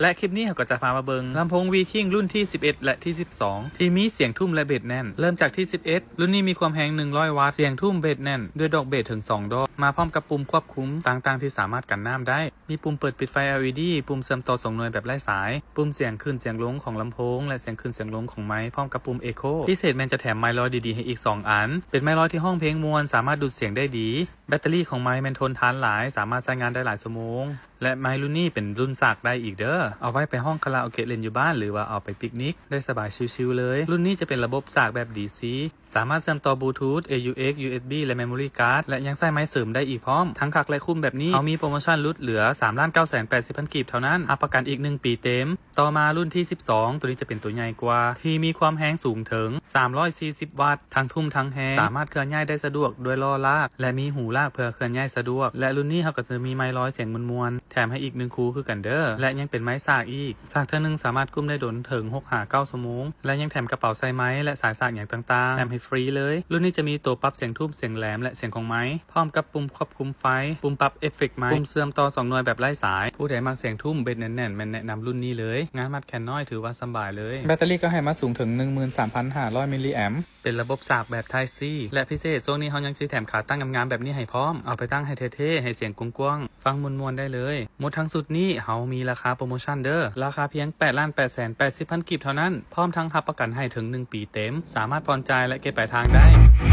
ແລະຄລິບນີ້ເຮົາກໍຈະພາມາເບິ່ງລຳໂພງວີຄິງລຸ້ນທີສິບເອັດ ແລະທີສິບສອງ ທີ່ມີສຽງທຸ້ມ ແລະເບສແໜ້ນ. ເລີ່ມຈາກທີສິບເອັດ ລຸ້ນນີ້ມີຄວາມແຮງໜຶ່ງຮ້ອຍວັດ ສຽງທຸ້ມເບສແໜ້ນ ດ້ວຍດອກເບສເຖິງສອງດອກ ມາພ້ອມກັບປຸ່ມຄວບຄຸມຕ່າງໆທີ່ສາມາດກັນນ້ຳໄດ້. ມີປຸ່ມເປີດປິດໄຟ ແອລອີດີ, ປຸ່ມເຊື່ອມຕໍ່ສອງໜ່ວຍແບບໄຮ້ສາຍ, ປຸ່ມສຽງຂຶ້ນສຽງລົງຂອງລຳໂພງ ແລະສຽງຂຶ້ນສຽງລົງຂອງໄມ ພ້ອມກັບປຸ່ມເອໂຄ. ພິເສດແມ່ນຈະແຖມໄມລອຍດີໆໃຫ້ອີກສອງອັນ, ເປັນໄມລອຍທີ່ຮ້ອງເພງມ່ວນ, ສາມາດດູດສຽງໄດ້ດີ. ແບັດເຕີຣີຂອງໄມແມ່ນທົນທານຫຼາຍ, ສາມາດໃຊ້ງານໄດ້ຫຼາຍຊົ່ວໂມງ ແລະໄມລຸ້ນນີ້ເປັນລຸ້ນສາກໄດ້ອີກເດີ້, ເອົາໄວ້ໄປຮ້ອງຄາຣາໂອເກະຫຼິ້ນຢູ່ບ້ານ ຫຼືວ່າເອົາໄປປິກນິກໄດ້ສະບາຍຊິວໆເລີຍ. ລຸ້ນນີ້ຈະເປັນລະບົບສາກແບບດີຊີ ສາມາດເຊື່ອມຕໍ່ບລູທູດ, ເອຢູເອັກ, ຢູເອັສບີ ແລະເມໂມຣີກາດ ແລະຍັງໃຊ້ໄມເສີມໄດ້ອີກພ້ອມ. ທັງຄັກ ແລະຄຸ້ມແບບນີ້ ເຮົາມີໂປຣໂມຊັນຫຼຸດເຫຼືອສາມລ້ານເກົ້າແສນແປດສິບພັນກີບເທົ່ານັ້ນ, ຮັບປະກັນອີກໜຶ່ງປີເຕັມ. ຕໍ່ມາລຸ້ນທີສິບສອງ ໂຕນີ້ຈະເປັນໂຕໃຫຍ່ກວ່າ ທີ່ມີຄວາມແຮງສູງເຖິງສາມຮ້ອຍສີ່ສິບວັດ, ທັງທຸ້ມທັງແຮງ, ສາມາດເຄື່ອນຍ້າຍໄດ້ສະດວກດ້ວຍລໍ້ລາກ ແລະມີຫູລາກເພື່ອເຄື່ອນຍ້າຍສະດວກ. ແລະລຸ້ນນີ້ເຮົາກໍຈະມີໄມລອຍສຽງມ່ວນໆແຖມໃຫ້ອີກໜຶ່ງຄູ່ຄືກັນເດີ້ ແລະຍັງເປັນໄມສາກອີກ. ສາກເທື່ອໜຶ່ງສາມາດກຸ້ມໄດ້ດົນເຖິງຫົກຫາເກົ້າຊົ່ວໂມງ ແລະຍັງແຖມກະເປົາໃສ່ໄມ ແລະສາຍສາກຫຍັງຕ່າງໆແຖມໃຫ້ຟຣີເລີຍ. ລຸ້ນນີ້ຈະມີໂຕປັບສຽງທຸ້ມ, ສຽງແຫຼມ ແລະສຽງຂອງໄມ ພ້ອມກັບປຸ່ມຄວບຄຸມໄຟ, ປຸ່ມປັບເອຟເຟັກໄມ, ປຸ່ມເຊື່ອມຕໍ່ສອງໜ່ວຍແບບໄຮ້ສາຍ. ຜູ້ໃດມັກສຽງທຸ້ມ, ເບສແໜ້ນໆ ແມ່ນແນະນຳລຸ້ນນີ້ເລີຍ, ງານມັດແຂນນ້ອຍຖືວ່າສະບາຍເລີຍ. ແບັດເຕີຣີກໍໃຫ້ມາສູງເຖິງໜຶ່ງໝື່ນສາມພັນຫ້າຮ້ອຍມິລລີແອມ, ເປັນລະບົບສາກແບບໄທຊີ ແລະພິເສດຊ່ວງນີ້ເຮົາຍັງຊິແຖມຂາຕັ້ງງາມໆແບບນີ້ໃຫ້ພ້ອມ, ເອົາໄປຕັ້ງໃຫ້ເທ່ໆ ໃຫ້ສຽງກວ້າງໆ ຟັງມ່ວນໆໄດ້ເລີຍ. ໝົດທັງຊຸດນີ້ເຮົາມີລາຄາໂປຣໂມຊັນເດີ້, ລາຄາພຽງແປດລ້ານແປດແສນແປດສິບພັນກີບເທົ່ານັ້ນ, ພ້ອມທັງຮັບປະກັນໃຫ້ເຖິງໜຶ່ງປີເຕັມ, ສາມາດຜ່ອນຈ່າຍ ແລະເກັບປາຍທາງໄດ້.